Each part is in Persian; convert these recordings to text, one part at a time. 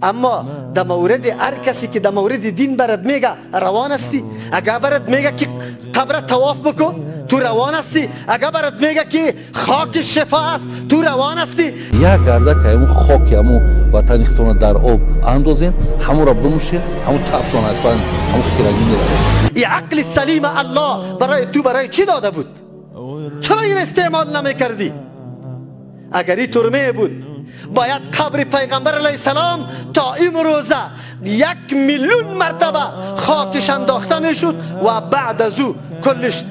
اما در مورد هر کسی که در مورد دین برات میگه روان هستی. اگر برات میگه که قبر طواف بکن، تو روان هستی. اگر برات میگه که خاک شفا است، تو روان هستی. یک گرده که همون خاک همون وطن خودتون در آب اندازین، همون را بنوشین، همون تبتون از پایین همون خیرگی میره. این عقل سلیم الله برای تو برای چی داده بود؟ چرا این استعمال نمیکردی؟ اگر این ترمه بود باید قبر پیغمبر علیه السلام تا امروزه 1 میلیون مرتبه خاکش انداخته میشد و بعد از او کلش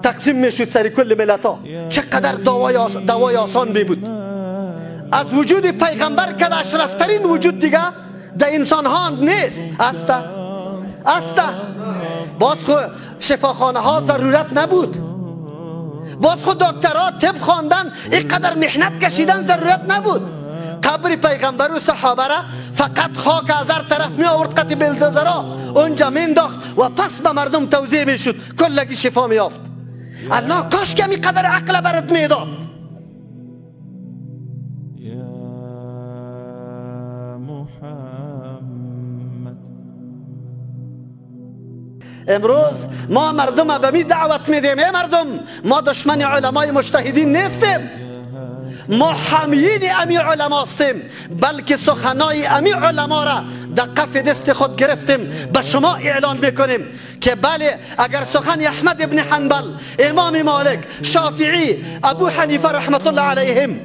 تقسیم میشد سر کل ملت ها. چقدر دوای آسان می بود. از وجود پیغمبر که اشرفترین وجود دیگه در انسان ها نیست. است است. باز خو شفاخانه ها ضرورت نبود، باز خود دکترها طب خواندن اینقدر محنت کشیدن ضرورت نبود. قبر پیغمبر و صحابه را فقط خاک از هر طرف می آورد، قطع بلدوزرا اونجا مینداخت و پس به مردم توزیع میشد، کلگی شفا میافت. الله کاش که قدر عقل برات میداد. یا محمد. امروز ما مردم به می دعوت میدیم، ای مردم ما دشمن علمای مجتهدین نیستیم، ما حامیین امی علما هستیم، بلکه سخنای امی علما را در قف دست خود گرفتیم، به شما اعلان میکنیم که بله اگر سخن احمد ابن حنبل، امام مالک، شافعی، ابو حنیفه رحمت الله علیهم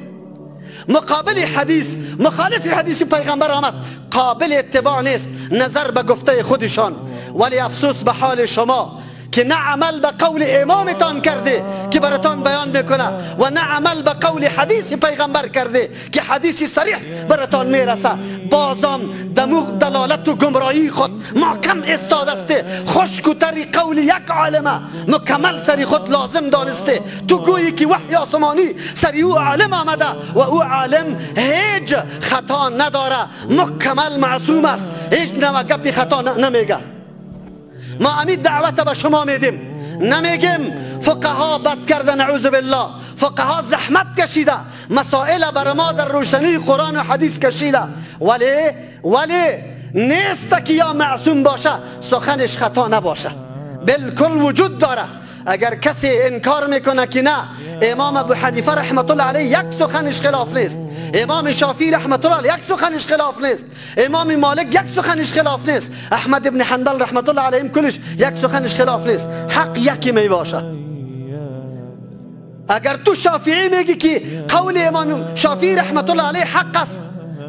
مقابل حدیث، مخالف حدیث پیغمبر آمد، قابل اتباع نیست نظر به گفته خودشان. ولی افسوس به حال شما که نه عمل به قول امامتان کرده که براتان بیان میکنه و نه عمل به قول حدیث پیغمبر کرده که حدیث صریح براتان میرسه. بازم دموغ دلالت و گمراهی خود محکم استادسته، خشک و تری قول یک عالمه مکمل سری خود لازم دانسته. تو گویی که وحی آسمانی سری او عالم آمده و او عالم هیچ خطا نداره، مکمل معصوم است، هیچ نوع گپی خطا نمیگه. ما امید دعوت به شما میدیم، نمیگیم فقها بد کرده، نعوذ بالله. فقها زحمت کشیده، مسائل بر ما در روشنی قرآن و حدیث کشیده، ولی نیست که یا معصوم باشه سخنش خطا نباشه، بالکل وجود داره. اگر کسی انکار میکنه که نه امام ابو حنیفه رحمت الله علیه یک سخنش خلاف نیست، امام شافعی رحمت الله علیه یک سخنش خلاف نیست، امام مالک یک سخنش خلاف نیست، احمد ابن حنبل رحمت الله علیهم کلش یک سخنش خلاف نیست، حق یکی می باشه. اگر تو شافعی میگی که قول امام شافعی رحمت الله علیه حق است،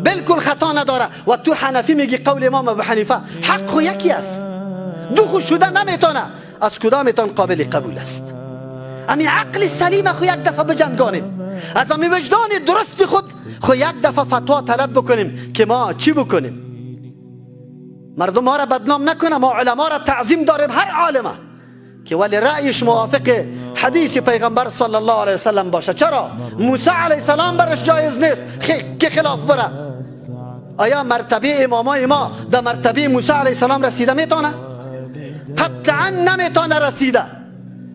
بالکل خطا نداره، و تو حنفی میگی قول امام ابو حنیفه حق، خو یکی است، دو خو شده نمیتونه، از کدامتان قابل قبول است؟ امی عقل سلیم خو یک دفعه بجنگانیم، از امی وجدان درست خود خو یک دفعه فتوا طلب بکنیم که ما چی بکنیم. مردم ما را بدنام نکنه، ما علما را تعظیم داریم، هر عالمه که ولی رأیش موافق حدیث پیغمبر صلی الله علیه وسلم باشه. چرا موسی علیه السلام برش جایز نیست که خلاف بره؟ آیا مرتبه امامای ما در مرتبه موسی علیه السلام رسیده میتونه؟ قطعا نمیتونه رسیده.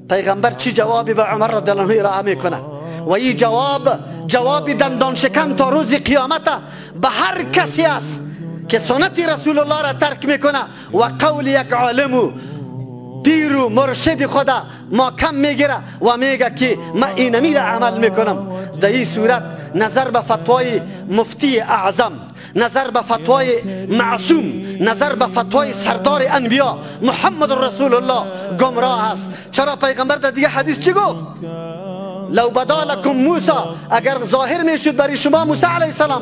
پیغمبر چی جوابی به عمر رضی الله عنه ارائه میکنه؟ و این جواب جواب دندان شکن تا روز قیامت به هر کسی است که سنت رسول الله را ترک میکنه و قول یک عالم و پیر و مرشد خدا ما کم میگیره و میگه که ما اینمی را عمل میکنم. در این صورت نظر به فتوای مفتی اعظم، نظر به فتوای معصوم، نظر به فتوای سردار انبیا محمد رسول الله گمراه است. چرا پیغمبر در دیگه حدیث چی گفت؟ لو بدا لکم موسی، اگر ظاهر میشد برای شما موسی علیه السلام،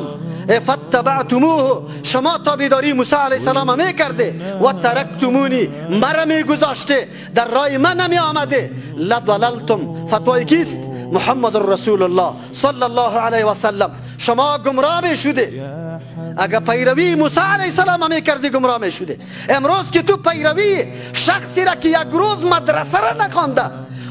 فتبعتموه، شما تابعداری موسی علیه السلام میکرده و ترکتمونی، مرا میگذاشته، در رای من نمی آمده، لضللتم. فتوای کیست؟ محمد رسول الله صلی الله علیه و سلم. شما گمراه میشده اگر پیروی موسی علیه السلام میکردی، گمراه میشده. امروز که تو پیروی شخصی را که یک روز مدرسه را نخوانده،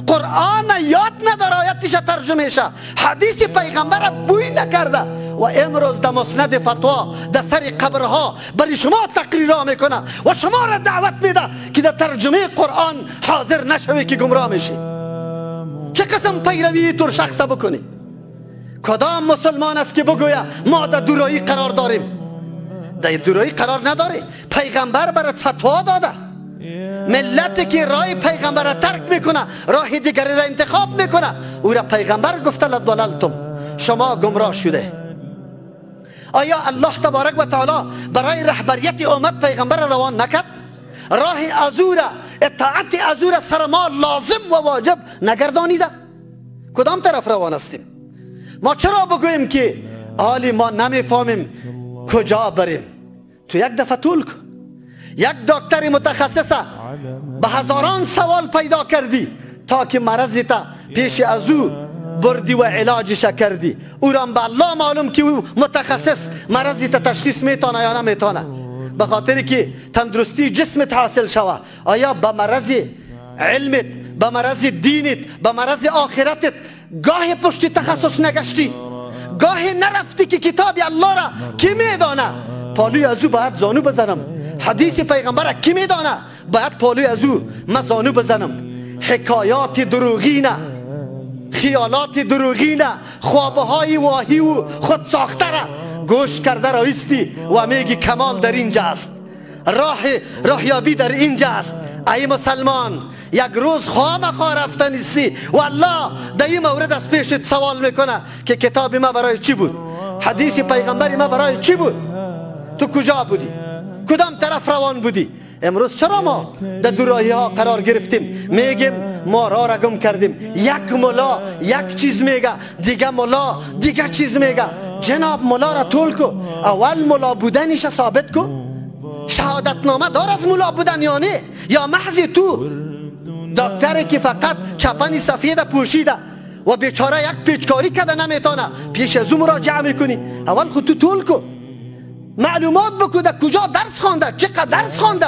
قرآن یاد نداره، آیتش ترجمه شه، حدیث پیغمبر را بوی نکرده و امروز در مسند فتوا در سر قبرها برای شما تقریرها میکنه و شما را دعوت میده که در ترجمه قرآن حاضر نشوی که گمراه میشی. چه قسم پیروی تور شخص بکنی؟ کدام مسلمان است که بگوید ما در دورایی قرار داریم؟ در دوراهی قرار نداره. پیغمبر برات فتوا داده. ملتی که راه پیغمبر را ترک میکنه، راه دیگری را انتخاب میکنه، او را پیغمبر گفته لضللتم، شما گمراه شده. آیا الله تبارک و تعالی برای رهبریت امت پیغمبر را روان نکرد؟ راه از او را، اطاعت از او را سر ما لازم و واجب نگردانیده؟ کدام طرف روان هستیم؟ ما چرا بگوییم که حالی ما نمیفهمیم کجا بریم؟ تو یک دفعه طول کن، یک دکتر متخصص به هزاران سوال پیدا کردی تا که مرضی تا پیش از او بردی و علاجش کردی. او را به الله معلوم که او متخصص مرضی تا تشخیص میتونه یا نمیتونه، به خاطر که تندرستی جسمت حاصل شوه. آیا به مرض علمت، به مرض دینت، به مرض آخرتت گاه پشت تخصص نگشتی؟ گاه نرفتی که کتاب الله را کی میدانه؟ پالوی از او باید زانو بزنم. حدیث پیغمبر کی میدانه؟ باید پالوی از او من زانو بزنم. حکایات دروغینه، خیالات دروغینه، خوابهای واهی و خود ساخته را گوش کرده رایستی و میگی کمال در اینجا است، راهیابی در اینجا است. ای مسلمان، یک روز خامخا رفته نیستی و الله در این مورد از پیشت سوال میکنه که کتاب ما برای چی بود، حدیث پیغمبر ما برای چی بود، تو کجا بودی، کدام طرف روان بودی؟ امروز چرا ما در دوراهی ها قرار گرفتیم؟ میگیم ما راه را گم کردیم. یک ملا یک چیز میگه، دیگه ملا دیگه چیز میگه. جناب ملا را طول کو، اول ملا بودنش ثابت کو. شهادتنامه دار از ملا بودن یا نه؟ یا محض تو دکتری که فقط چپن سفید پوشیده و بیچاره یک پیچکاری کرده نمیتونه، پیش از او مراجعه میکنی. اول خود تو طول کو، معلومات بکو در کجا درس خوانده، چقدر درس خوانده.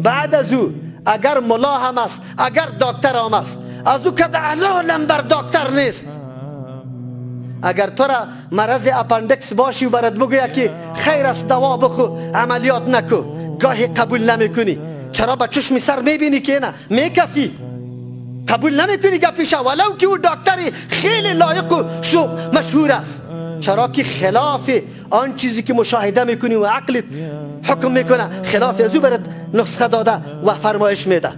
بعد از او اگر ملا هم است، اگر دکتر هم است، از او که در لمبر دکتر نیست. اگر تو را مرض اپندکس باشی و برات بگوید که خیر است دوا بخو، عملیات نکو، گاهی قبول نمیکنی. چرا؟ با چشم سر میبینی که نه میکفی، قبول نمیکنی گپیشه، ولو که او دکتری خیلی لایق و شو مشهور است. چرا که خلاف آن چیزی که مشاهده میکنی و عقلت حکم میکنه، خلاف از او برات نسخه داده و فرمایش میده.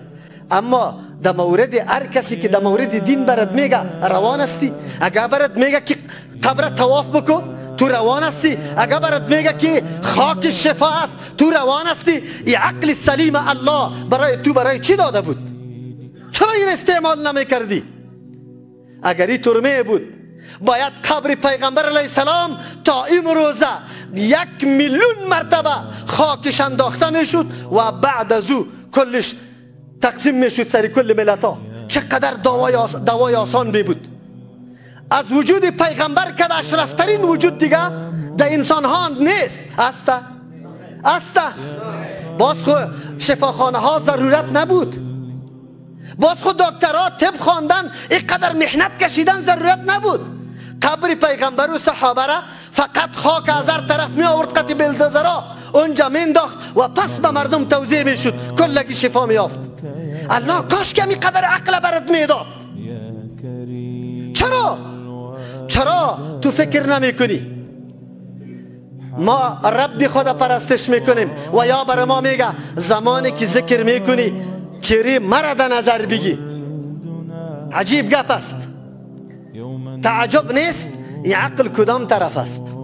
اما در مورد هر کسی که در مورد دین برات میگه روان هستی. اگر برات میگه که قبر طواف بکن، تو روان هستی. اگر برات میگه که خاک شفا است، تو روان هستی. این عقل سلیم الله برای تو برای چی داده بود؟ چرا این استعمال نمیکردی؟ اگر این ترمه بود، باید قبر پیغمبر علیه السلام تا امروزه 1 میلیون مرتبه خاکش انداخته میشد و بعد از او کلش تقسیم میشد سر کل ملت ها. چقدر دوای آسان می بود. از وجود پیغمبر که اشرفترین وجود دیگه در انسان ها نیست. است است. باز خو شفاخانه ها ضرورت نبود، باز خود دکترها طب خواندن اینقدر محنت کشیدن ضرورت نبود. قبر پیغمبر و صحابه را فقط خاک از هر طرف می آورد، قطع بلدوزرا اونجا مینداخت و پس به مردم توزیع میشد، کلگی شفا میافت. الله کاش که قدر عقل برات میداد. چرا؟ چرا تو فکر نمی کنی؟ ما رب خدا پرستش میکنیم و یا بر ما میگه زمانی که ذکر میکنی کری مرا در نظر بگی. عجیب گپ است، تعجب نیست. این عقل کدام طرف است؟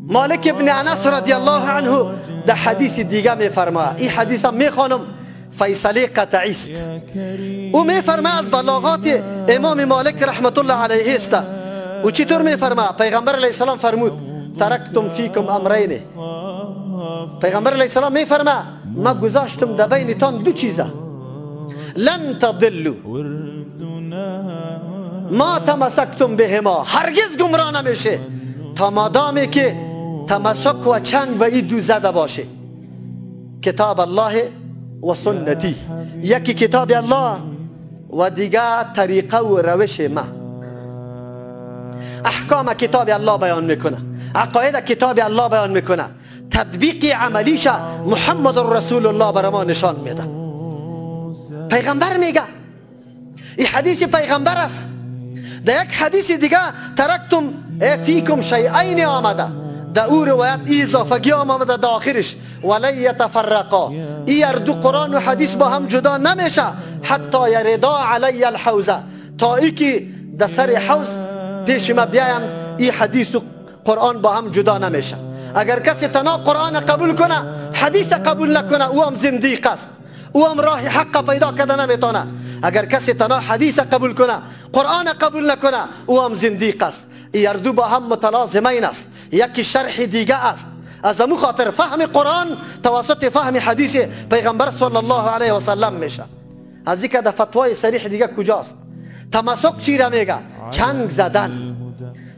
مالک ابن انس رضی الله عنه در حدیث دیگه میفرماید، این حدیث هم میخوانم، فیصله قطعی است. او میفرماید از بلاغات امام مالک رحمت الله علیه است. او چطور میفرماید؟ پیغمبر علیه السلام فرمود ترکتم فیکم امرین. پیغمبر علیه السلام میفرماید ما گذاشتم در بینتان دو چیزه، لن تضلوا ما تمسکتم بهما، هرگز گمراه نمیشه تا مادامی که تمسک و چنگ به این دو زده باشه، کتاب الله و سنتی. یکی کتاب الله و دیگه طریقه و روش ما. احکام کتاب الله بیان میکنه، عقاید کتاب الله بیان میکنه، تطبیق عملیش محمد رسول الله برای ما نشان میده. پیغمبر میگه، این حدیث پیغمبر است. در یک حدیث دیگه ترکتم فیکم شیئین آمده، در او روایت ای اضافگی هم آمده در آخرش ولن یتفرقا، ای هر دو قرآن و حدیث با هم جدا نمیشه حتی یردا علی الحوزه، تا ای که در سر حوض پیش ما بیایم ای حدیث و قرآن با هم جدا نمیشه. اگر کسی تنها قرآن قبول کنه حدیث قبول نکنه او هم زندیق است، او هم راه حق پیدا کرده نمیتونه. اگر کسی تنها حدیث قبول کنه قرآن قبول نکنه او هم زندیق است. ای هر دو با هم متلازمین است، یکی شرح دیگه است. از امو خاطر فهم قرآن توسط فهم حدیث پیغمبر صلی الله علیه و سلم میشه. از اینکه در فتوای صریح دیگه کجاست؟ تمسک چی را میگه؟ چنگ زدن،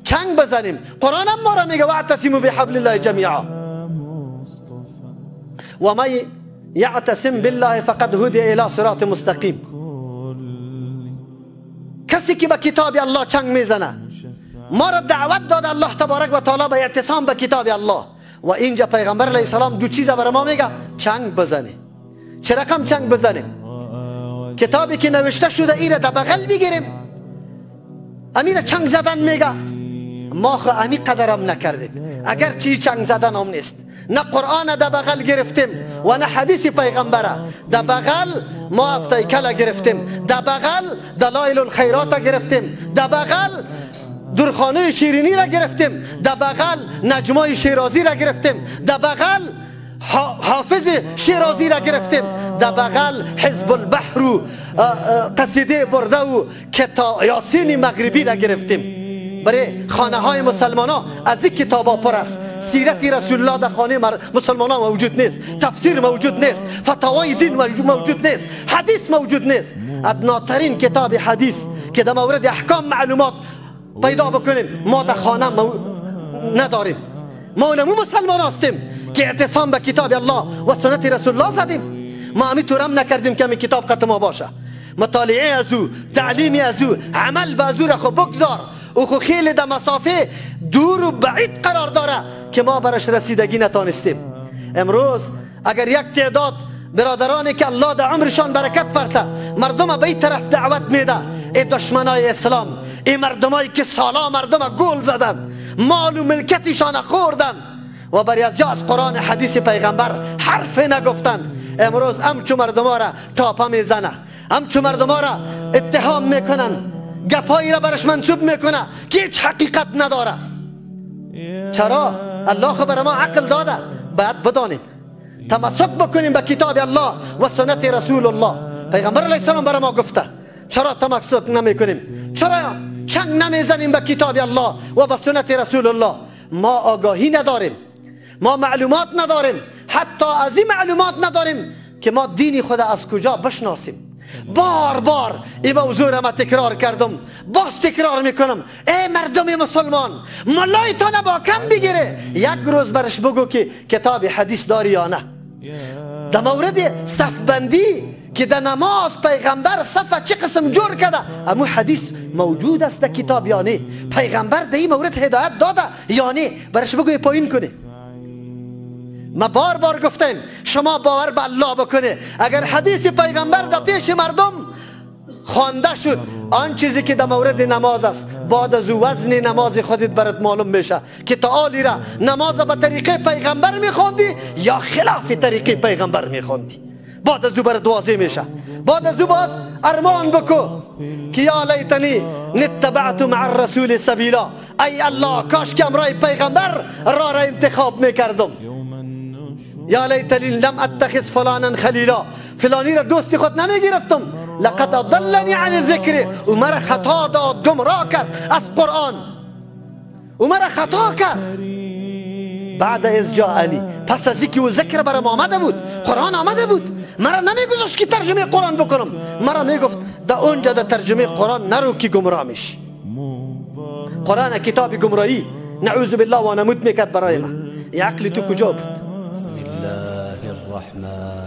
چنگ بزنیم. قرآن هم ما را میگه واعتصموا بحبل الله جمیعا و من یعتصم بالله فقد هدی الی صراط مستقیم. کسی که به کتاب الله چنگ میزنه، ما را دعوت داد الله تبارک و تعالی به اعتصام به کتاب الله. و اینجا پیغمبر علیه السلام دو چیز برای ما میگه، چنگ بزنی. چه رقم چنگ بزنیم؟ کتابی که نوشته شده ایره در بغل بگیریم، امیر چنگ زدن میگه. ما خو امی قدرم نکردیم، اگر چی چنگ زدن هم نیست. نه قرآن در بغل گرفتیم و نه حدیث پیغمبره. در بغل ما افتای گرفتیم، در بغل دلایل الخیرات گرفتیم، در بغل درخانه شیرینی را گرفتیم، در بغل نجمای شیرازی را گرفتیم، در بغل حافظ شیرازی را گرفتیم، در بغل حزب البحر و قصیده برده و یاسین مغربی را گرفتیم. برای خانه های مسلمان ها از این کتاب ها پر است. سیرت رسول الله در خانه مسلمان ها موجود نیست، تفسیر موجود نیست، فتاوای دین موجود نیست، حدیث موجود نیست. ادناترین کتاب حدیث که در مورد احکام معلومات پیدا بکنیم ما در خانه نداریم. ما نمو مسلمان هستیم که اعتصام به کتاب الله و سنت رسول الله زدیم. ما همی طورم نکردیم که همی کتاب قط ما باشه. مطالعه از او، تعلیم از او، عمل به از او را خب بگذار. او خو خیلی در مسافه دور و بعید قرار داره که ما برش رسیدگی نتانستیم. امروز اگر یک تعداد برادرانی که الله در عمرشان برکت پرته مردم به این طرف دعوت میده، ای دشمنای اسلام، ای مردمایی که سالا مردم گول زدن، مال و ملکتشان خوردن و بر از قرآن حدیث پیغمبر حرف نگفتند، امروز همچو مردم را تاپه میزنه، همچو مردم را اتهام میکنن، گپایی را برش منسوب میکنه که هیچ حقیقت نداره. چرا؟ الله خو بر ما عقل داده، باید بدانیم، تمسک بکنیم به کتاب الله و سنت رسول الله. پیغمبر علیه السلام بر ما گفته، چرا تمسک نمیکنیم؟ چرا چنگ نمیزنیم به کتاب الله و به سنت رسول الله؟ ما آگاهی نداریم، ما معلومات نداریم، حتی از این معلومات نداریم که ما دین خود از کجا بشناسیم. بار بار این موضوع را ما تکرار کردم، باز تکرار میکنم. ای مردم مسلمان، ملایتان با کم بگیره، یک روز برش بگو که کتاب حدیث داری یا نه. در مورد صفبندی که در نماز پیغمبر صف چه قسم جور کرده، امو حدیث موجود است در کتاب یا نه؟ پیغمبر در این مورد هدایت داده یا نه؟ برش بگو پایین کنه. ما بار بار گفتیم شما باور به الله بکنه، اگر حدیث پیغمبر در پیش مردم خوانده شد، آن چیزی که در مورد نماز است، بعد از وزن نماز خودت برات معلوم میشه که تعالی را نماز به طریقه پیغمبر میخوندی یا خلاف طریقه پیغمبر میخوندی. بعد از او برات واضح میشه. بعد از او باز ارمان بکو که یا لیتنی نتبعت مع الرسول سبیلا، ای الله کاش که امرای پیغمبر را را انتخاب میکردم. یا لیتنی لم اتخذ فلانا خلیلا، فلانی را دوستی خود نمیگرفتم. لقد اضلنی عن الذکر، او مرا خطا داد، گمراه کرد از قرآن، او مرا خطا کرد. بعد از جاءنی، پس از اینکه او ذکر برام آمده بود، قرآن آمده بود، مرا نمیگذاشت که ترجمه قرآن بکنم، مرا میگفت در اونجا در ترجمه قرآن نرو که گمراه میشی. قرآن کتاب گمراهی، نعوذ بالله، وانمود میکرد برای من. عقل تو کجا بود؟ بسم الله الرحمن